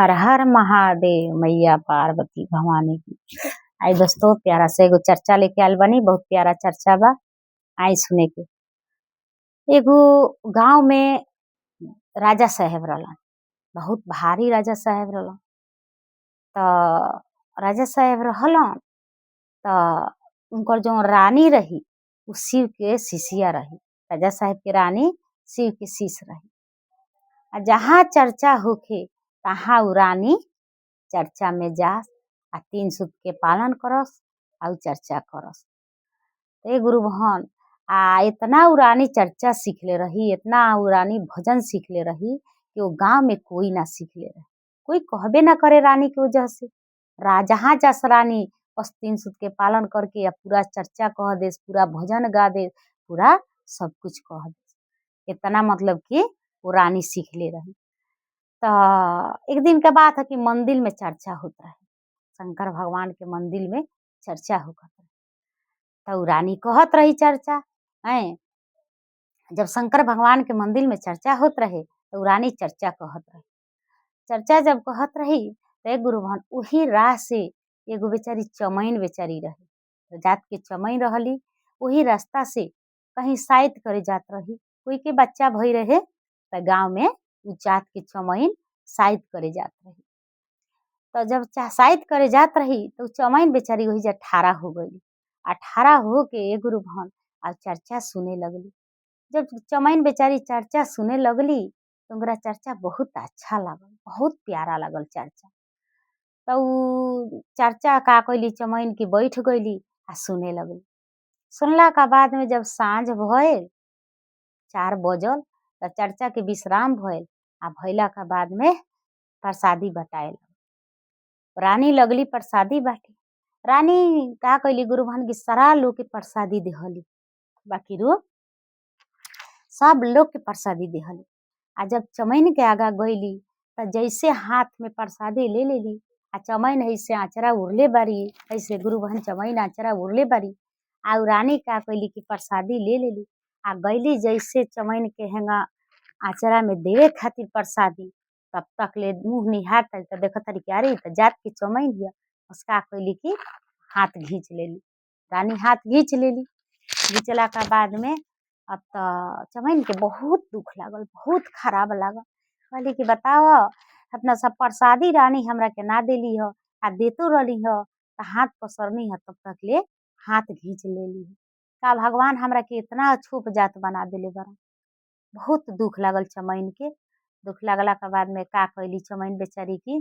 हर हर महादेव मैया पार्वती भवानी की। आई दोस्तों, प्यारा से एगो चर्चा लेके आयल बानी। बहुत प्यारा चर्चा बा, आई सुने के। एगो गांव में राजा साहेब रहलन, बहुत भारी राजा साहेब रहलन। त राजा साहेब रहलन त उनकर जौन रानी रही उ शिव के शिष्या रही। राजा साहेब के रानी शिव के शिष्य रही आ जहाँ चर्चा होखे तहाँ उ रानी चर्चा में जास आ तीन सूत के पालन करस आ उ चर्चा करस। ए गुरु बहन, आ इतना उ रानी चर्चा सीखले रही, इतना उ रानी भजन सीखले रही कि वो गांव में कोई ना सीखले रहे। कोई कहबे ना करे रानी के वजह से। जहाँ जास रानी बस तीन सूत के पालन करके आ पूरा चर्चा कह देस, पूरा भजन गा दे, पूरा सब कुछ कह देस। इतना मतलब कि वो रानी सीखले रही। त एक दिन के बात है कि मंदिर में चर्चा होत रहे, शंकर भगवान के मंदिर में चर्चा होखत रहे। त उ रानी कहत रही चर्चा ऐं। जब शंकर भगवान के मंदिर में चर्चा होत रहे त उ रानी चर्चा कहत रही। चर्चा जब कहत रही त एक गुरु भगवान वही राह से एगो बेचारी चमैन बेचारी रहे, जात के चमैन रहली। वही रास्ता से कहीं साइत करे जात रही, कोई के बच्चा भई रहे त गांव में उ जात के चमैन साइत करे जात रही। त जब साइत करे जात रही त उ चमैन बेचारी वही जा ठाड़ा हो गई आ ठाड़ा हो के ए गुरु भगवान आ चर्चा सुने लगली। जब चमैन बेचारी चर्चा सुने लगली त उनकरा चर्चा बहुत अच्छा लागल, बहुत प्यारा लागल चर्चा। त उ चर्चा का कैली चमैन की बैठ गईली आ सुने लगली। सुनला का बाद में जब साँझ भयल, 4 बजल त चर्चा के विश्राम भयल आ भइला का बाद में प्रसादी बटायल। रानी लगली प्रसादी बाटे। रानी का कैली गुरु भगवान की सारा लोग के प्रसादी देहली, बाकी रो सब लोग के प्रसादी देहली। आ जब चमैन के आगा गईली त जैसे हाथ में प्रसादी ले लेली आ चमैन ऐसे आचरा उड़ले बारी, ऐसे गुरु बहन चमैन आचरा उड़ले बारी। आ उ रानी का कैली कि प्रसादी ले लेली आ गईली जैसे चमैन के हेंगा आचरा में देवे खातिर प्रसादी, तब तक ले मुँह निहार त देखत तारी कि अरे इ त जात के चमैन हिय। बस का कैली कि हाथ घींच लेली, रानी हाथ घींच लेली। घिचला का बाद में अब त चमैन के बहुत दुख लागल, बहुत खराब लागल। कहली कि बताव, अपना सब प्रसादी रानी हमरा के ना देली ह आ देतो रहली ह त हाथ पसरनी ह तब तक ले हाथ घींच लेली। का भगवान हमरा के इतना छूप जात बना देले बा। बहुत दुख लागल चमैन के। दुख लागला के बाद में का कैली चमैन बेचारी की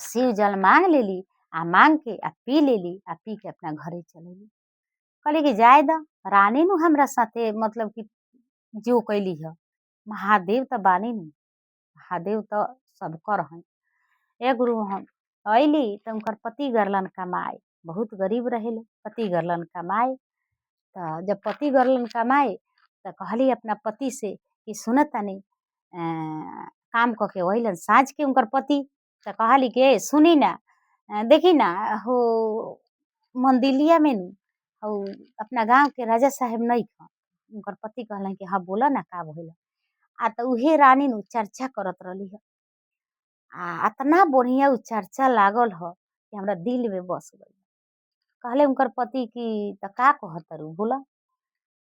शिव जल मांग लेली आ मांग के आ पी लेली आ पी के अपना घरे चल अइली। कहली कि जाए द, रानी नु हमरा साथे मतलब कि जो कैली ह, महादेव त बानी नु, महादेव त सबकर हैं। ए गुरु हम अइली त उनकर पति गरलन कमाए, बहुत गरीब रहेले। पति गरलन कमाए त जब पति गरलन कमाए त कहली अपना पति से कि सुनतानी, काम कऽ के अइलन साँझ के उनकर पति त कहली कि ए सुनी ना, देखी ना हो मंदिलिया में नु हौ अपना गांव के राजा साहेब नइखन। उनकर पति कहलन कि हाँ बोला ना, का भइल। आ त उहे रानी नु चर्चा करत रहली ह आ अतना बढ़िया उ चर्चा लागल ह कि हमरा दिल में बस गइल। कहले उनकर पति कि त का कहतारू बोला।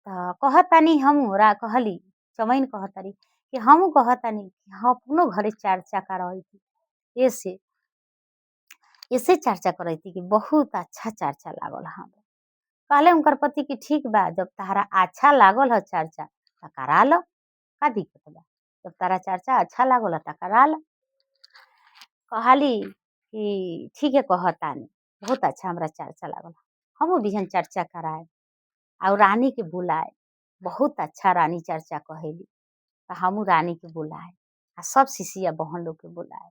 त कहतानी हमहू रा कहली चमैन कहतारी कि हमहू कहतानी कि हम अपनो घरे चर्चा करैती, ऐसे ऐसे चर्चा करैती कि बहुत अच्छा चर्चा लागल हमरा। कहले उनकर पति कि ठीक बा, जब तहरा अच्छा लागल ह चर्चा त करा ल, का दिक्कत बा, जब तहरा चर्चा अच्छा लागल ह त करा ल। कहली कि ठीके कहतानी, बहुत अच्छा हमरा चर्चा लागल, हमहू बिहान चर्चा कराए और रानी के बुलाए, बहुत अच्छा रानी चर्चा कहेली त हमहू रानी के बुलाए आ सब शिष्या बहन लोग के बुलाए।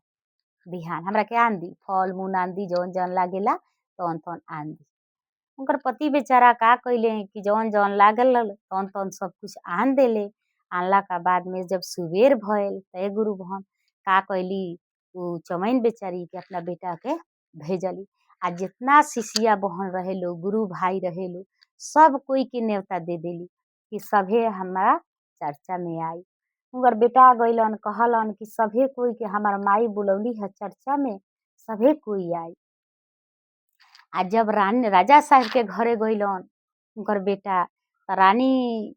बिहान हमरा के आन दी फल मूल, आन दी जौन जौन लागेला तौन तौन आन दी। उनकर पति बेचारा का कैले कि जौन जौन लागल तौन तौन सब कुछ आन देले। आनला का बाद में जब सुबेर भइल त ए गुरु बहन का कैली उ चमैन बेचारी के अपना बेटा के भेजली आ जितना शिष्या बहन रहेलो, गुरु भाई रहेलो, सब कोई के न्योता दे देली कि सभे हमरा चर्चा में आई। उनकर बेटा गइलन, कहलन कि सभे कोई के हमार माई बुलौली है चर्चा में, सभे कोई आई। आ जब रानी राजा साहेब के घरे गइलन उनकर बेटा, त रानी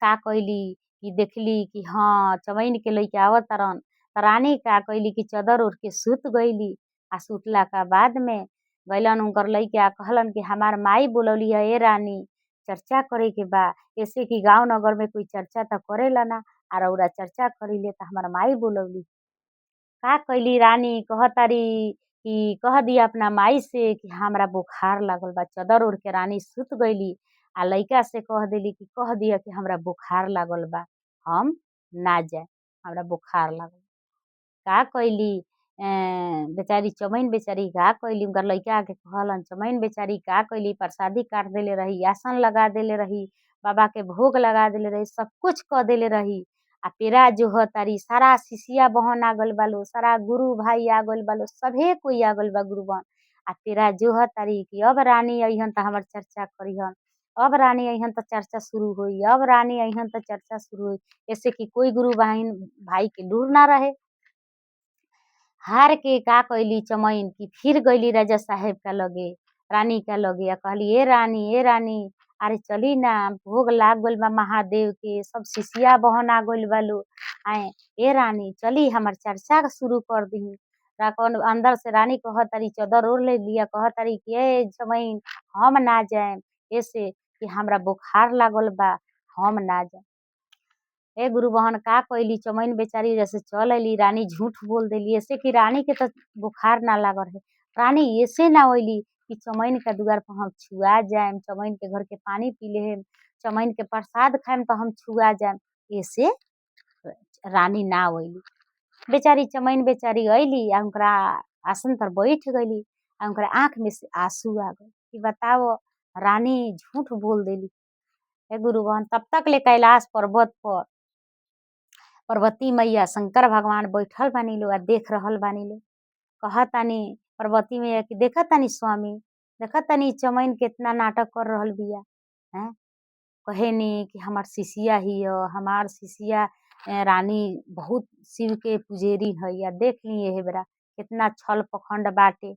का कैली कि देखली कि हाँ चमैन के लइका आवत तारन। त रानी का कैली कि चदर ओढ़ के सुत गइली। आ सुतला का बाद में गइलन उनकर लइका, कहलन कि हमार माई बुलौली है ए रानी, चर्चा करे के बा, ऐसे कि गांव नगर में कोई चर्चा त करेला ना, आ रउरा चर्चा करीले त हमार माई बुलौली। का कैली रानी, कहतारी कि कह दिया अपना माई से कि हमरा बुखार लागल बा। चदर ओढ़ के रानी सुत गइली आ लइका से कह देली कि कह दिया कि हमरा बुखार लागल बा, हम ना जाए, हमरा बुखार लागल। का कैली बेचारी चमैन बेचारी का कैली, उनकर लइका आके कहलन, चमैन बेचारी का कैली, प्रसादी काट देले रही, आसन लगा देले रही, बाबा के भोग लगा देले रही, सब कुछ क देले रही। आ पेरा जो तारी सारा शिष्या बहन आ गइल बालो, सारा गुरु भाई आ गइल बालो, सभे कोई आ गइल बा गुरु बहन। आ पेरा जो तारी कि अब रानी अइहन त हमर चर्चा करिहन, अब रानी अइहन त चर्चा शुरू होई, अब रानी अइहन त चर्चा शुरू होई। ऐसे कि कोई गुरु बहिन भाई के लूर ना रहे। हार के का कैली चमैन कि फिर गइली राजा साहेब का लगे, रानी का लगे, आ कहली ए रानी, ए रानी, अरे चली ना, भोग लाग गइल बा महादेव के, सब शिष्या बहन आ गइल बालो, आए ए रानी चली हमर चर्चा शुरू कर दीही। कौन अंदर से रानी कहतारी, चदर ओढ़ ले लिया, कहतारी कि ए चमैन हम ना जाएम, ऐसे कि हमरा बुखार लागल बा, हम ना जाएम। ए गुरु बहन का कैली चमैन बेचारी जैसे चल अइली, रानी झूठ बोल देली, ऐसे कि रानी के त बुखार ना लागल रहे। रानी ऐसे ना अइली कि चमैन के दुआर पर हम छुआ जाएम, चमैन के घर के पानी पी लेम, चमैन के प्रसाद खाएम त हम छुआ जाएम, ऐसे रानी ना अइली। बेचारी चमैन बेचारी अइली आ उनकरा आसन पर बैठ गइली आ उनकरा आँख में से आंसू आ गइल कि बताओ रानी झूठ बोल देली। हे गुरु बहन, तब तक ले कैलाश पर्वत पर पार्वती मैया शंकर भगवान बैठल बानी लो आ देख रहल बानी लो। कहतानी पार्वती मैया कि देखतानी स्वामी, देखतानी चमैन केतना नाटक कर रहल बिया, हैं कहेनी कि हमार शिष्या हिय, हमार शिष्या रानी बहुत शिव के पुजेरी है, आ देख ली एहे बेरा केतना छल पखंड बाटे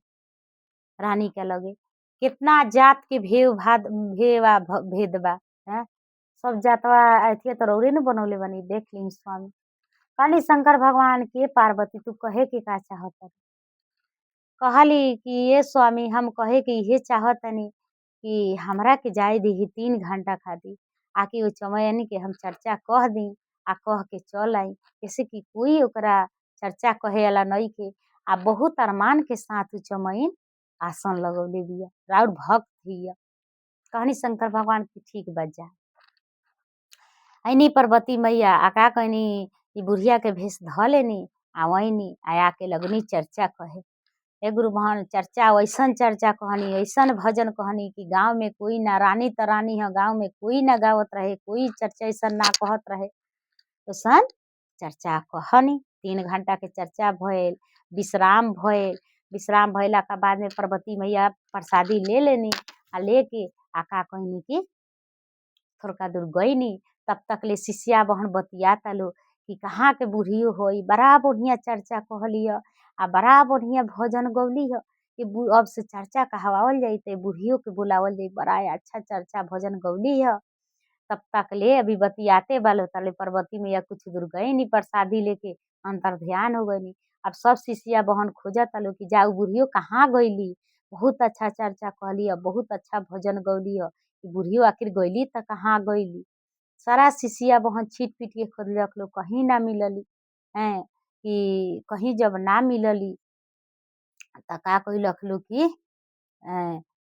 रानी के लगे, केतना जात के भेव भाद भेव आ भेद बा, हैं सब जातवा अथिया त रउरे न बनौले बानी, देख ली स्वामी। कहली शंकर भगवान के पार्वती तू कहे के का चाहत? कहली कि ये स्वामी हम कहे के इहे चाहतनी कि हमरा के जाए दीही 3 घंटा खातिर, आकि ओ चमैन के हम चर्चा कह दी आ कह के चल आई, जैसे कि कोई ओकरा चर्चा कहे वाला नइखे। आ बहुत अरमान के साथ उ चमैन आसन लगौले बिया, राउर भक्त हिय। कहनी शंकर भगवान की ठीक बा जा। ऐनी पार्वती मैया आ का कहनी ई बुढ़िया के भेष ध लेनी आ वैनी आ आके लगनी चर्चा कहे। हे गुरु बहन, चर्चा वैसन चर्चा कहनी, ऐसन भजन कहनी कि गांव में कोई ना, रानी त रानी है, गांव में कोई ना गावत रहे, कोई चर्चा ऐसन ना कहत रहे, ओसन चर्चा कहनी। 3 घंटा के चर्चा भइल, विश्राम भइल। विश्राम भइला के बाद में पार्वती मैया प्रसादी ले लेनी आ लेके आ का कहनी कि थोड़का दूर गईनी। तब तक ले शिष्या बहन बतियाता लो कि कहाँ के बुढ़ियो होई, बड़ा बढ़िया चर्चा कहली ह आ बड़ा बढ़िया भजन गौली ह, कि अब से चर्चा कहवावल जाई त बुढ़ियो के बुलावल जाई, बड़ा अच्छा चर्चा भजन गौली ह। तब तक ले अभी बतियाते बालो तले पार्वती मैया कुछ दूर गईनी प्रसादी लेके अंतर ध्यान हो गईनी। अब सब शिष्या बहन खोजता लो कि जाऊ बुढ़ियो कहाँ गईली, बहुत अच्छा चर्चा कहली ह, बहुत अच्छा भजन गौली ह, बुढ़ियो आखिर गईली त कहाँ गईली। सारा शिष्या बहन छीट पीट के खोजलक लो, कहीं ना मिलली। हैं कि कहीं जब ना मिलली त का कैलक लो कि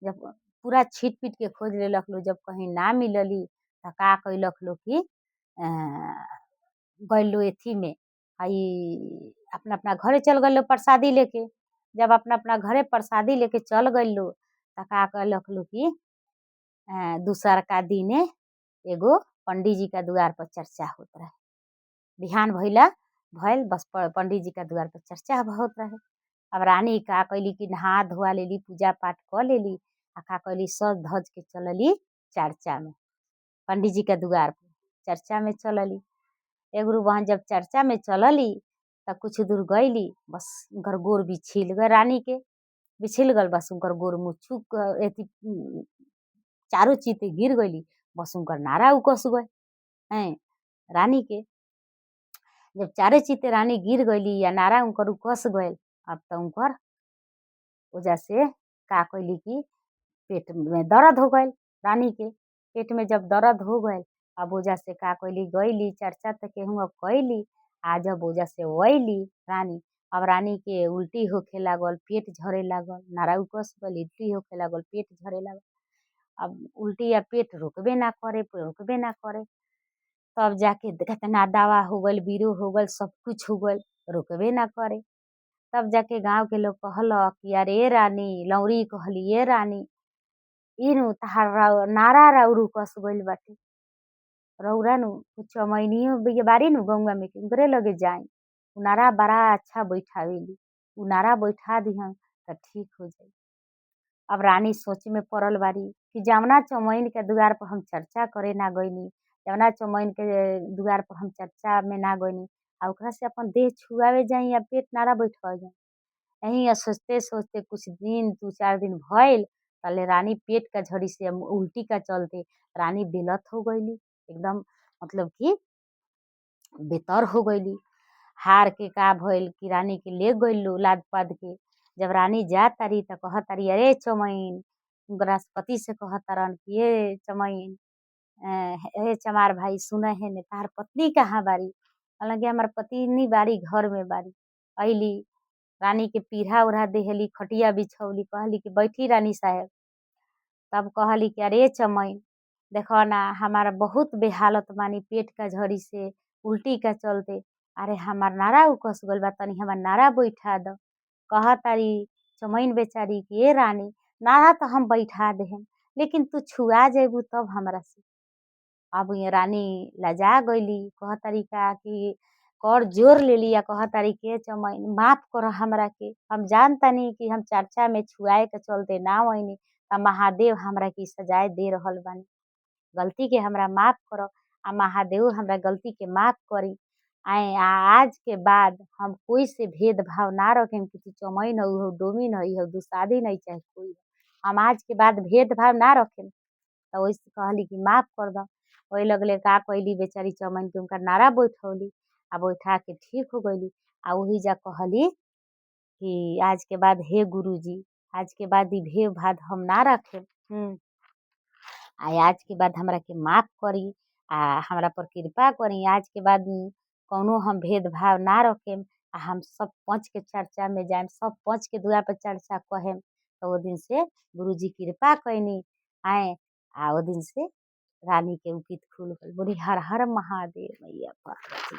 जब पूरा छीट पीट के खोज लेलक लो, जब कहीं ना मिलली त का कैलक लो कि गइल लो एथी में आई अपना अपना घरे चल गइल लो प्रसादी लेके। जब अपना अपना घरे प्रसादी लेके चल गइल लो त का कैलक लो कि दूसरका दिने एगो पंडित जी का दुआर पर चर्चा होत रहे। बिहान भइला भइल बस पंडित जी का दुआर पर चर्चा होत रहे। अब रानी का कैली कि नहा धोआ लेली, पूजा पाठ क लेली आ का कैली सज धज के चलली चर्चा में, पंडित जी का दुआर पर चर्चा में चलली। ए गुरु बहन जब चर्चा में चलली त कुछ दूर गईली, बस उनकर गोर बिछिल गए, रानी के बिछिल गल, बस उनकर गोर मुचुक एथी चारों चीते गिर गईली, बस उनकर नारा उकस गए हैं रानी के। जब चारे चीते रानी गिर गईली या नारा उनकर उकस गए, अब त उनकर वजह से का कैली कि पेट में दर्द हो गए रानी के। पेट में जब दर्द हो गए, अब वजह से का कैली गईली चर्चा त केहू कैली। आ जब वजह से वैली रानी, अब रानी के उल्टी होखे लागल, पेट झरे लागल, नारा उकस गइल, उल्टी होखे लागल, पेट झरे लागल। अब उल्टी या पेट रोकबे ना करे, रोकबे ना करे। तब जाके केतना दवा हो गइल, बीरो हो गइल, सब कुछ हो गइल, रोकबे ना करे। तब जाके गाँव के लोग कहलक कि अरे रानी, लौरी कहली, ए रानी इ नु तहार नारा राउर उकस गइल बाटे, रौरा नु चमैनियो बारी नु गौवा में उनकरे लगे जाई, उ नारा बड़ा अच्छा बैठावेली, उ नारा बैठा दिहन त ठीक हो जाई। अब रानी सोच में पड़ल बारी कि जवना चमैन के दुआर पर हम चर्चा करे ना गइनी, जवना चमैन के दुआर पर हम चर्चा में ना गइनी, आ ओकरा से अपन देह छुआवे जाई या पेट नारा बैठवावे जाई। यही सोचते सोचते कुछ दिन 2-4 दिन भइल, तले रानी पेट का झड़ी से उल्टी का चलते रानी बेलत हो गईली, एकदम मतलब कि बेतर हो गईली। हार के का भइल कि रानी के ले गइल लाद पाद के। जब रानी जा तारी त कहतारी अरे चमैन, उनकरा पति से कहतारन कि ए चमैन, ए चमार भाई सुन हेने, तहार पत्नी कहाँ बारी? कहलन कि हमार पत्नी बारी घर में बारी। अइली रानी के पीढ़ा उढ़ा देहली, खटिया बिछौली, कहली कि बैठी रानी साहेब। तब कहली कि अरे चमैन देखो ना हमारा बहुत बेहालत बानी, पेट का झड़ी से उल्टी का चलते, अरे हमार नारा उकस गइल बा, तनी हमार नारा बैठा द। कहतारी चमैन बेचारी कि ए रानी नारा त हम बैठा देहम, लेकिन तू छुआ जइबू तब हमरा से। अब ये रानी लजा गइली, कहतारी का कि कर जोर लेली आ कहतारी के चमैन माफ कर हमरा के, हम जानतानी कि हम चर्चा में छुआए के चलते ना आइनी त महादेव हमरा के सजाए दे रहल बानी, गलती के हमरा माफ कर आ महादेव हमरा गलती के माफ करी। आए आज के बाद हम कोई से भेदभाव ना रखेम कि तू चमैन हौ, हौ डोमिन है, हौ दुसाधिन है, चाहे कोई, हम आज के बाद भेदभाव ना रखेम। त ओइसे कहली कि माफ कर द। ओहि लगले का कैली बेचारी चमैन के उनकर नारा बैठौली आ बैठा के ठीक हो गइली। आ ओही जा कहली कि आज के बाद हे गुरुजी, आज के बाद ई भेदभाव हम ना रखेम, आ आज के बाद हमरा के माफ करी आ हमरा पर कृपा करी, आज के बाद कौनो हम भेदभाव ना रखेम आ हम सब पंच के चर्चा में जाएम, सब पंच के दुआर पर चर्चा कहेम। त ओ दिन से गुरुजी कृपा कैनी आए आ ओ दिन से रानी के उकित खुल गइल। बोली हर हर महादेव मैया पार्वती।